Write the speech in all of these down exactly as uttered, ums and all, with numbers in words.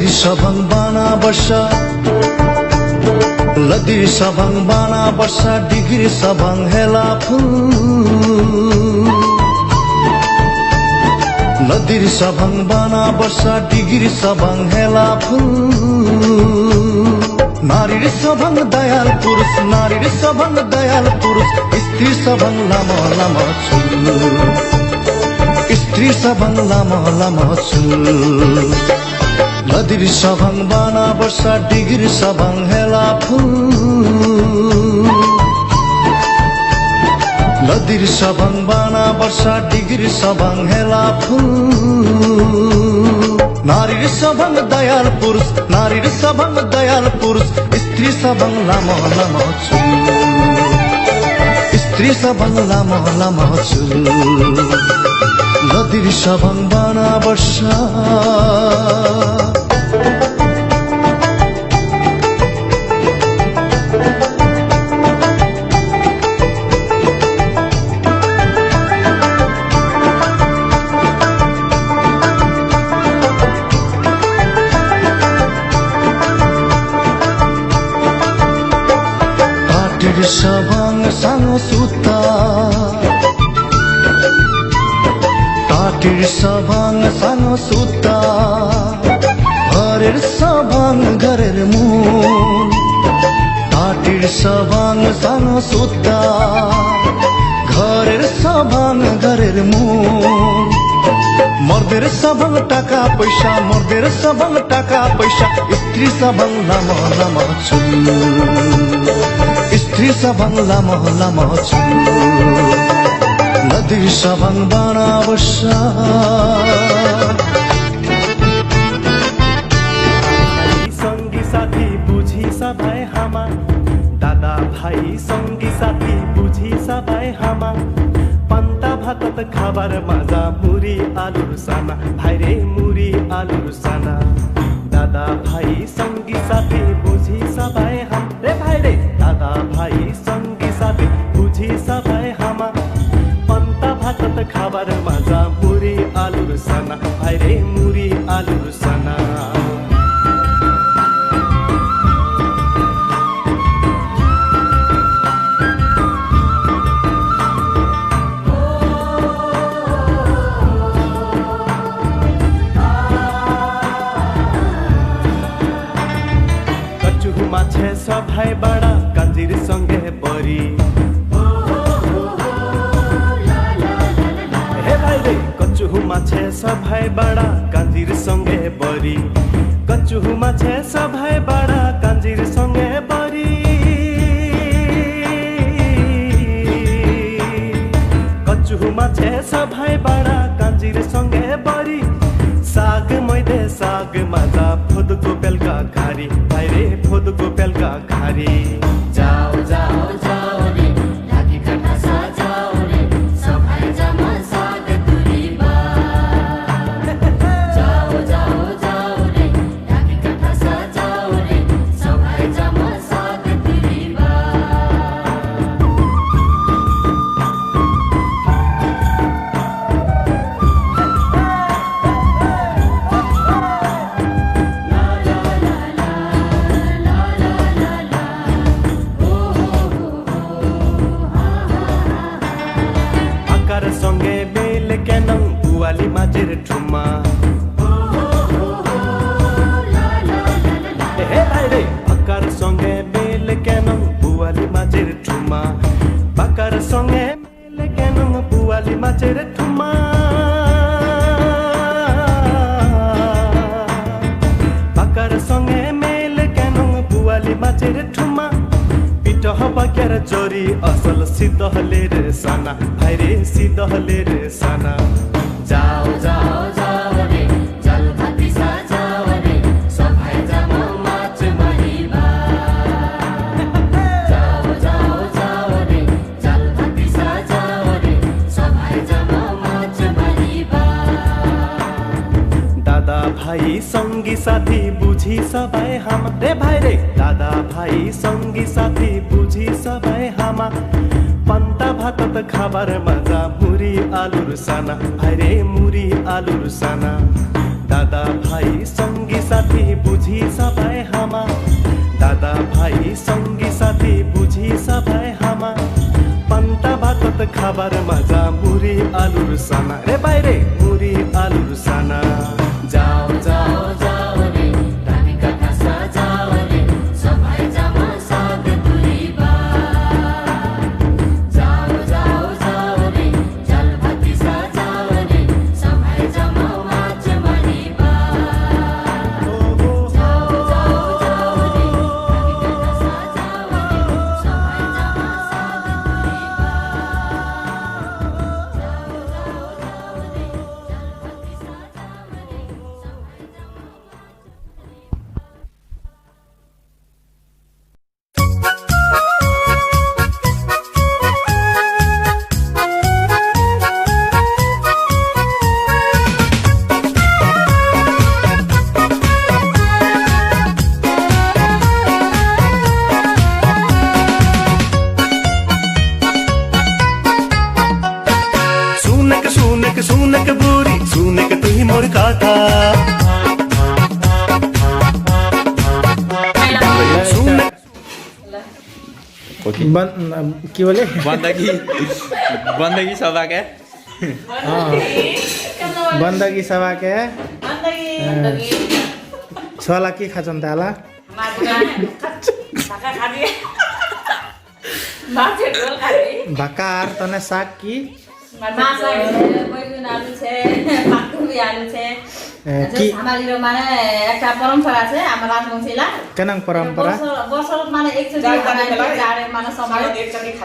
Sabang bana basa, ladir sabang bana basa, digir sabang hela phul. Ladir sabang bana basa, digir sabang hela phul. Narir sabang dayal purus, narir sabang dayal purus, istri sabang lama lama chul. Istri sabang lama lama chul. Ladir sabang bana basa, digir sabang hela phul. Ladir sabang bana basa, digir sabang hela phul. Narir sabang dayal purus, narir sabang dayal purus, istri sabang lama lama chul. Istri sabang lama lama chul. Ladir sabang bana basa. Taṭir sabang sang suta. Taṭir sabang sang suta. Gharer sabang gharer mun. Taṭir sabang sang suta. Gharer sabang gharer mun. Morder sabang taka poisa, morder sabang taka poisa. Istri sabang lama lama chul. Istri sabang lama lama chul. Ladir sabang bana basa. সঙ্গী সাথী বুঝি সবাই হামা, দাদা ভাই সঙ্গী সাথী বুঝি সবাই হামা। পান্তা ভাতত খাবার মাজা মুড়ি আলুর সানা, ভাইরে মুড়ি আলুর সানা। দাদা ভাই সঙ্গী সাথী বুঝি সবাই হাম, রে ভাইরে। দাদা ভাই সঙ্গী সাথী বুঝি সবাই হামা। পান্তা ভাতত খাবার মাজা মুড়ি আলুর সানা, ভাইরে মুড়ি আলুর সানা। কচু মাছে সভাই বাড়া, কাঞ্জির সঙ্গে বড়ি। হে ভাইরে, কচু মাছে সভাই বাড়া, কাঞ্জির সঙ্গে বড়ি। কচু মাছে সভাই বাড়া, কাঞ্জির সঙ্গে বড়ি। কচু মাছে সভাই বাড়া, কাঞ্জির সঙ্গে বড়ি। সাগ ময়দে সাগ মাজা, ফদকু পেলকা খারি, ভাইরে ফদকু পেলকা খারি। যাও যাও যাও রে, ঢাকি কাঠা সাজাও রে, সভাই জামা সাগ তুলিবা। যাও যাও যাও রে, ঢাকি কাঠা সাজাও রে, সভাই জামা সাগ তুলিবা। আকার সঙ্গে মেল কেন বুয়ালি মাছের ঠুমা। হে ভাইরে, আকার সঙ্গে মেল কেন বুয়ালি মাছের ঠুমা। বাকার সঙ্গে মেল কেন বুয়ালি মাছের ঠুমা। বাকার সঙ্গে মেল কেন বুয়ালি মাছের ঠুমা। পিঠ হবা কের জরি অসল সিদ্ধ হলে রে সানা, ভাইরে সিদ্ধ হলে রে সানা। যাও যাও যাও রে, জল ভাতি সাজাও রে, সভাই জামা মাছ মারিবা। যাও যাও যাও রে, জল ভাতি সাজাও রে, সভাই জামা মাছ মারিবা। দাদা ভাই সঙ্গী সাথী বুঝি সভাই হামা, রে ভাইরে। দাদা ভাই সঙ্গী সাথী বুঝি সভাই হামা। পান্তা ভাতত খাবার মাজা মুড়ি আলুর সানা, ভাইরে মুড়ি আলুর সানা। দাদা ভাই সঙ্গী সাথী বুঝি সবাই হামা, দাদা ভাই সঙ্গী সাথী বুঝি সবাই হামা, পান্তা ভাতত খাবার মাজা মুড়ি আলুর সানা, রে বাইরে মুড়ি আলুর সানা। যাও, যাও, যাও রে, তালি কাটা সাজাও রে, সবাই জামা সাদ পুরিবা। যাও, যাও, যাও রে, सुनक सुनक सुनक बुरी, सुनक तुही मोर कथा। सुनक OK। बन-, अ, के बोले? बन्दगी, बन्दगी सभाके। अँ। बन्दगी सभाके। बन्दगी। अँ। छोवाला के खाछन् त आला? भाका आर तने साग कि? माछा छे, बैगुन आलु छे, पातकोपी आलु छे। ए, कि? हाम्रा इरो माने एकटा परम्परा छे, हाम्रा राजवंशीला। केनङ परम्परा? बर्ष, बर्ष माने एकचोटि जाडे माने समय।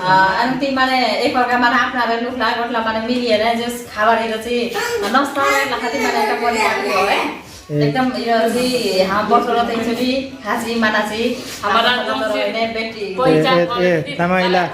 अँ, अनि ती माने एक अर्का माने आफ्ना रे लुखला, गोठला माने मिलिएर जस खाबार इरो चाहिँ नष्ट लाखाति माने एकटा परिकार हो, है। ए। एकदम इरो चाहिँ, हाँ, बर्ष एकचोटि खासी मानासी, हाम्रा राजवंशी ने बेटी। ए, ए, ए, तमा इला,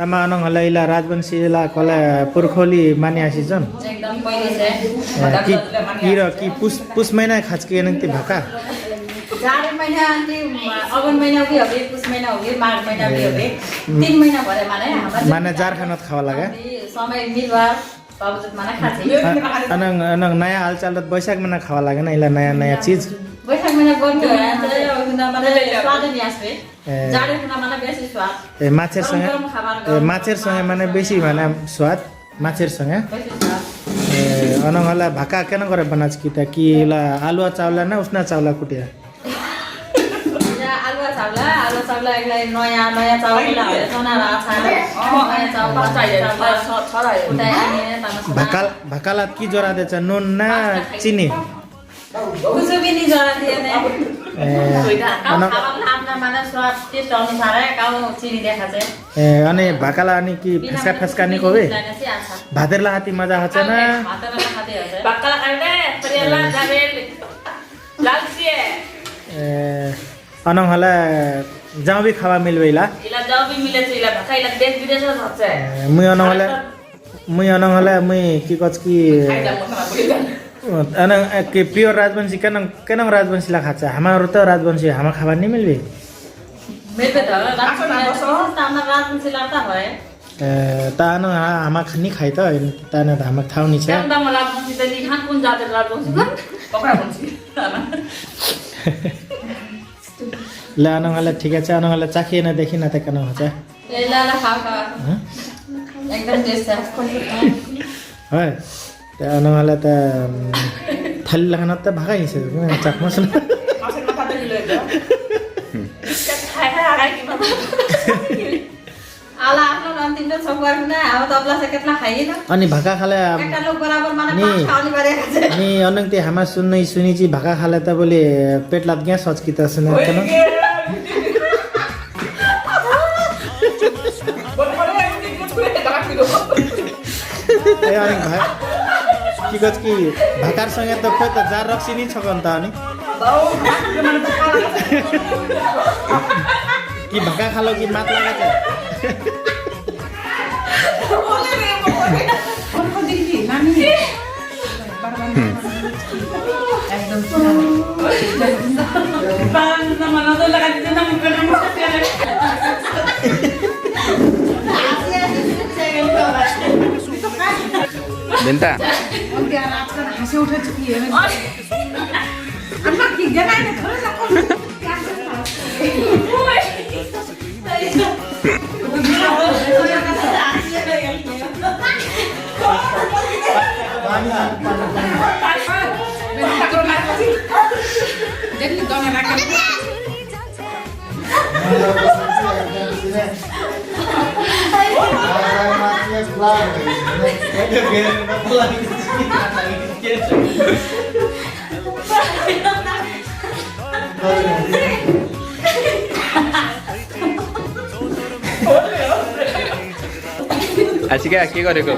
तमा अनङ हला इला राजवंशीला कला पुर्खौली माने आसी जन। एकदम पहिले से। ए, कि, इरो कि पुस, पुस महिना खाचकी एनंगती भाका? जाडे महिना अनि अगन महिना उभी हबे, पुस महिना उभी, माघ महिना उभी हबे। तीन महिना भरे माने हाम्रा माने जाड खाना खावा लागे। अनि समय मिलवा बाबुजुत माने खासी। अ-, अनङ, अनङ नयाँ हालचाल त बैशाख महिना खावा लागे न, इला नयाँ, नयाँ चिज। बैशाख महिना गर्मी हो, माने स्वाद नि आसे। ए। जाडे महिना माने बेसी स्वाद। ए, माछेर सँगे, गरम गरम खाबार, ए, गरम माछेर गरम सँगे माने माछा बेसी सँगे। माने स्वाद, माछेर सँगे। बेसी स्वाद। ए, अनङ हला भाका केनङ करे बनाचकी त कि इला अलुवा चाउला न उसना चाउला कुटिया? इला अलुवा चाउला, अलुवा चाउला एकलाई नयाँ, नयाँ चाउला, चना र अचार, नयाँ चाउला, अँ, चाउला, छ, छ, छ, छ, उठाइ आने, तामा सुना। भाकाल, भाकालात कि जोडा देछ, नुन न चिनी? कुछु पनि जोडा दिएन। ए, अनि खाबार लामना माने स्वाद taste अनुसार है, काउ चिनी देखाछे। ए, अनि भाकाला अनि कि फेस्का फेस्का नि कोबे? भातेरला हाती मजा हछ न? भातेरला हाती हछ। भाकाला खाने, परियाला, ए। जाबेल, लालचिए। ए, अनङ हला जाउ भी खाबा मिलबे इला। इला जाउ भी मिले छे, इला भाका इला देश विदेश में हछ। ए, मुई अनङ हला, मुई अनङ हला, मुई कि कचकी। खाइ जा, मखना बोली जा। अनङ, ए, कि pure राजवंशी, केनङ, केनङ राजवंशीला खाछ। हाम्रा त राजवंशी, हाम्रा खाबा नि मिलबे। मिलबे त, राजवंशी, त हाम्रा राजवंशीला त है। ए, त अनङ हा-, हाम्रा नि खाइ त, त अनङ हाम्रा थाउ नि छ। केनङ त हाम्रा राजवंशी त नि खान कुन जात राजवंशी, पक्का वंशी। ले अनङ हला ठिकै छ, अनङ हला चाखिएन देखिन त केनङ हछ। ए, ला, ला, खाऊ, खाऊ। हँ? एकदम taste छ। है, त अनङ हला त, उम्, थाली लाखान त भाका हिँड्छ, चाख्नुस् न। खाइ, खाइ, खाइ, खाइ, खाइ। आला आफ्नो अन्तिम त छोकवार हुना, अब तबला से केतला खाइए न? अनि भाका खाले, एकटा लोग बराबर माने नि, पाँच खाओ नि बारे खाइए। नि, अनङ ते हाम्रा सुन्नै सुनिछि भाका खाले त बोले पेटलात ग्यास हचकी त सुने ओए केनङ? ए, अनि भा-, कि कचकी भाकार सँगे त खोइ त जार रक्सी नि छकन त अनि? कि भाका खालो कि मात लागे त? बेन्ता। Asika, কি করে গো?